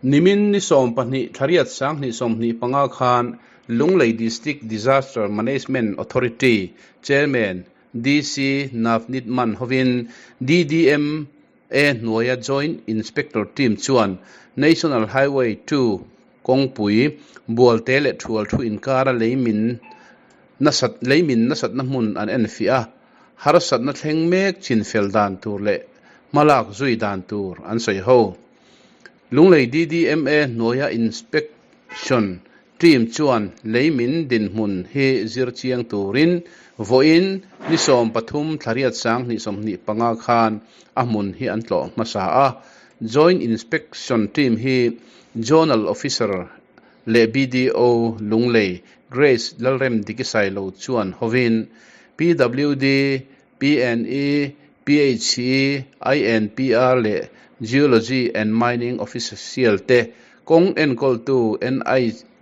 Nimin ni 12 thlariat 2025 khan Lunglei District Disaster Management Authority Chairman DC Navneet Mann hovin DDMA hnuaia Joint Inspector Team chuan National Highway 2 kawngpui Bualte leh Thual thu inkara leimin nasat leimin nasatna hmun an enfiah a, harsatna thleng mek chinfel dan tur leh hmalak zui dan tur an sawi ho. Lunglei DDMA hnuaia Inspection Team chuan leimin dinhmun hi zir chiang turin vawiin ni 13 thlariat 2025 khan a hmun hi an tlawh hmasa a. Joint Inspection Team hi Zonal Officer leh BDO Lunglei Grace Lalremdiki Sailo chuan hovin PWD, PNE, PHE, INPR leh Geology and Mining Official te kawng enkawltu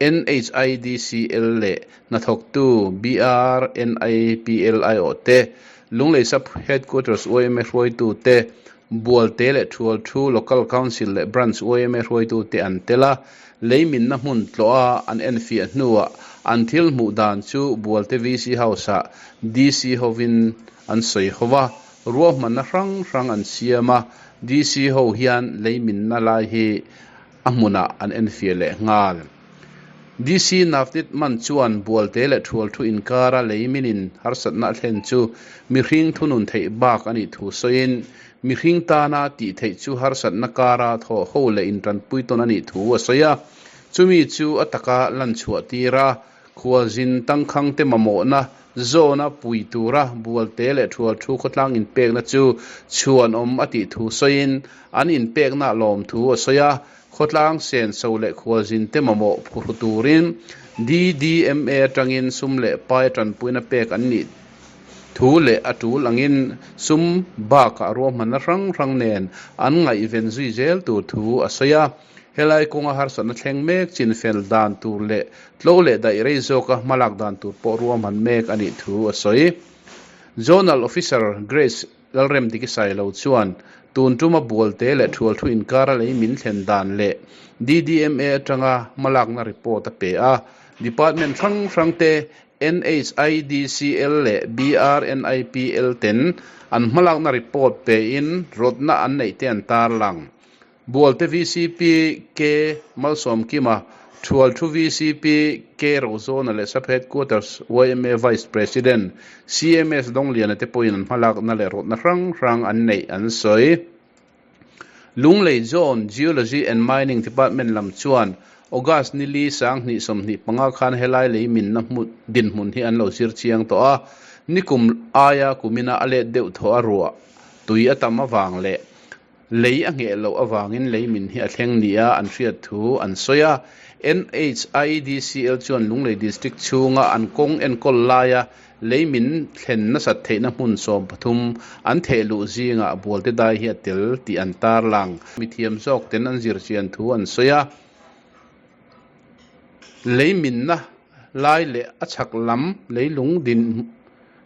NHIDCL leh hnathawktu BRNIPL aiawh te, Lunglei Sub Headquarters yma hruaitu te, Bualte leh Thualthu Local Council leh Branch yma hruaitu te an tel a, leiminna hmun tlawh a an enfiah hnuah an thil hmuh dan chu Bualte VC House-ah DC hovin an sawi ho a, ruahmanna hrang hrang an siam a, DC ho hian leiminna lai hi a hmunah an enfiah leh nghal. DC Navneet Mann chuan Bualte leh Thualthu inkara leiminin harsatna a thlen chu mihring thunun theih bak a nih thu sawiin, mihring tana tih theih chu harsatna kara thawh ho leh intanpui tawn a nih thu a sawi a. Chumi chu a taka lan chhuah tir a, khualzin tangkhangte mamawhna zawna pui tura Bualte leh Thualthu khawtlang inpekna chu chhuanawm a tih thu sawiin, an inpekna lawm thu a sawi a. Khawtlang senso leh khualzinte mamawh phuhru turin DDMA atangin sum leh pai tanpuina pek an nih thu leh a tul angin sum bakah ruahmanna hrang hrang nen an ngaihven zui zel tur thu a sawi a. Helai kawnga harsatna thleng mek chinfel dan tur leh tlo leh daih rei zawka hmalak dan tur pawh ruahman mek a nih thu a sawi. Zonal Officer Grace Lalremdiki Sailo chuan tun tuma Bualte leh Thualthu inkara lei min thlen dan leh DDMA atanga hmalakna report a pe a. Department hrang hrangte NHIDCL leh BRNIPL ten an hmalakna report pein rawtna an neihte an tarlang. Bualte vcp K Malsawmkima, Thualthu vcp K Rozawna leh Sub Headquarters yma Vice President CMS Dawngliana te pawhin an hmalakna leh rawtna hrang hrang an neih an sawi. Lunglei Zone Geology and Mining Department lam chuan August ni li 2025 khan helai lei minna dinhmun hi an lo zir chiang tawh a, nikum aia kumina a let deuh thaw a ruah tui a tam avang leh Lei a ngheh loh avangin lei min hi a thleng nia an hriat thu an sawi a. NHIDCL chuan Lunglei District chhunga an kawng enkawl laia lei min thlen nasat theihna hmun 13 an theh luh zingah Bualte dai hi a tel tih an tarlang. Mithiam zawk ten an zir chian thu an sawi a. Lei minna lai leh a chhak lam leilung din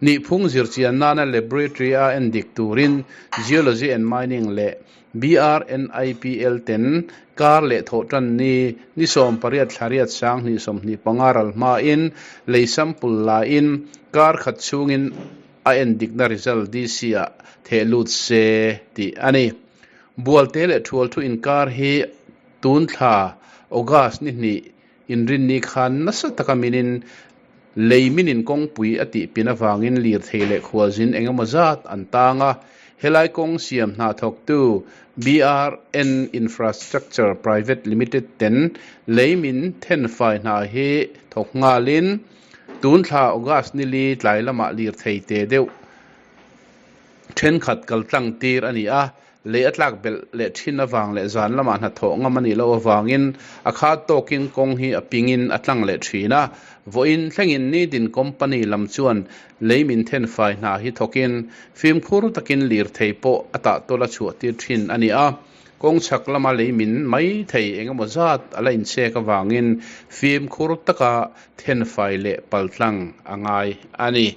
nihphung zirchian nana laboratory a endik turin Geology and Mining leh BRNIPL ten kar leh thawhtan ni ni 18 thlariat 2025 ral hmain lei sample lain kar khat chhungin a endikna result DC ah theh lut se tih a ni. Bualte leh Thualthu inkar hi Tun thla August ni hnih inrinni khan nasa taka minin lei minin kawngpui a tih pin avangin lirthei leh khualzin eng emaw zat an tang a. Helai kawng siam hna thawktu BRN Infrastructure Private Limited ten lei min thenfai hna hi thawk nghalin tun thla August ni li tlai lamah lirthei te deuh thenkhat kal tlang tir a ni a. Lei a tlak belh leh thin avang leh zan lamah hnathawh ngam a nih loh avangin a khat tawkin kawng hi a pingin a tlang leh thin a. Vawiin thlengin nitin company lam chuan lei min thenfai hna hi thawkin fimkhur takin lirthei pawh a tahtawla chhuah tir thin a ni a. Kawng chhak lama lei min mai thei eng emaw zat a la inchek avangin fimkhur taka thenfai leh paltlang a ngai a ni.